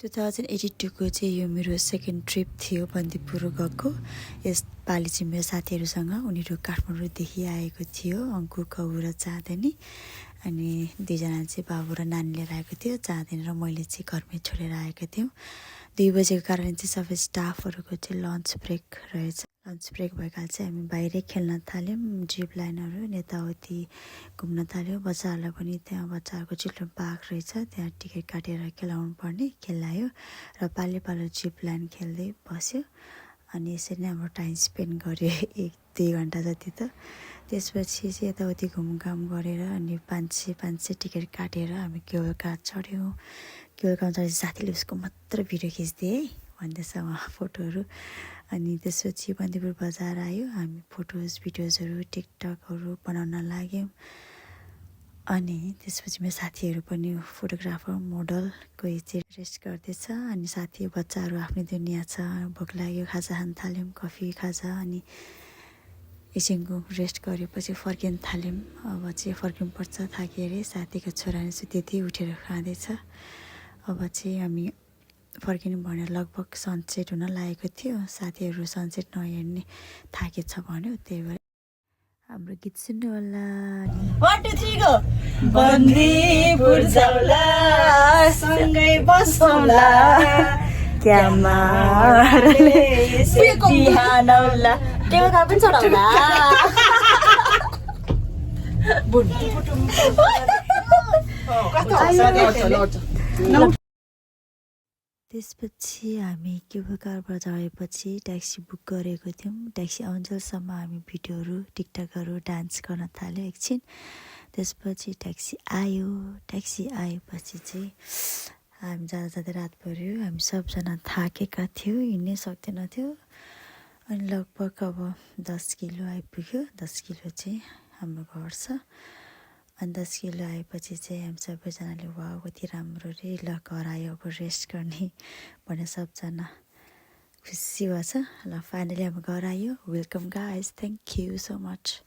2082 को चाहिँ यो मेरो सेकेन्ड ट्रिप थियो बन्दीपुर गएको। यसपालि चाहिँ मेरो साथीहरूसँग उनीहरू काठमाडौँदेखि आएको थियो, अङ्कु कौ र चाँदनी। अनि दुईजना चाहिँ बाबु र नानी लिएर आएको थियो, चाँदनी र मैले चाहिँ घरमै छोडेर आएको थियौँ। 2 बजेको कारण चाहिँ सबै स्टाफहरूको चाहिँ लन्च ब्रेक रहेछ। लन्च ब्रेक भएकाले चाहिँ हामी बाहिरै खेल्न थाल्यौँ, जिप लाइनहरू यताउति घुम्न थाल्यौँ। बच्चाहरूलाई पनि त्यहाँ बच्चाहरूको चिल्ड्रेन पार्क रहेछ, त्यहाँ टिकट काटेर खेलाउनु पर्ने, खेलायो र पालो पालो जिप लाइन खेल्दै बस्यो। अनि यसरी नै हाम्रो टाइम स्पेन्ड गऱ्यो 1-2 घन्टा जति त। त्यसपछि चाहिँ यताउति घुमघाम गरेर अनि 500 टिकट काटेर हामी केबल कार चढ्यौँ। केबल कार चढेपछि साथीले उसको मात्र भिडियो खिच्दै है भन्दैछ उहाँ फोटोहरू। अनि त्यसपछि बन्दीपुर बजार आयो, हामी फोटोज भिडियोजहरू टिकटकहरू बनाउन लाग्यौँ। अनि त्यसपछि मेरो साथीहरू पनि फोटोग्राफर मोडल कोही चाहिँ रेस्ट गर्दैछ। अनि साथी बच्चाहरू आफ्नै दुनियाँ छ, भोक लाग्यो खाजा खान थाल्यौँ, कफी खाजा। अनि एकछिनको रेस्ट गरेपछि फर्किन थाल्यौँ। अब चाहिँ फर्किनुपर्छ, थाक्यो अरे। साथीको छोराले चाहिँ त्यति उठेर खाँदैछ। अब चाहिँ हामी फर्किनु भनेर लगभग सनसेट हुन लागेको थियो। साथीहरू सनसेट नहेर्ने थाकेछ भन्यो, त्यही भएर हाम्रो गीत सुन्नु होला। 1 2 3 गो। बन्दीपुर जाउला सँगै बसौला क्यामारले सेती हानौला टेबल कार पनि चढाउला। त्यसपछि हामी केबल कारबाट झरेपछि ट्याक्सी बुक गरेको थियौँ। ट्याक्सी आउन्जेलसम्म हामी भिडियोहरू टिकटकहरू डान्स गर्न थाल्यो एकछिन। त्यसपछि ट्याक्सी आयो। ट्याक्सी आएपछि चाहिँ हामी जाँदा जाँदै रात पऱ्यो। हामी सबजना थाकेका थियौँ, हिँड्नै सक्दैन थियो। अनि लगभग अब 10 किलो आइपुग्यो। 10 किलो चाहिँ हाम्रो घर छ। अनि 10 किलो आएपछि चाहिँ हामी सबैजनाले वा कति राम्रो रे, ल घर आयो अब रेस्ट गर्ने भनेर सबजना खुसी भएछ। ल फाइनली हाम्रो घर आयो। Welcome guys, thank you so much.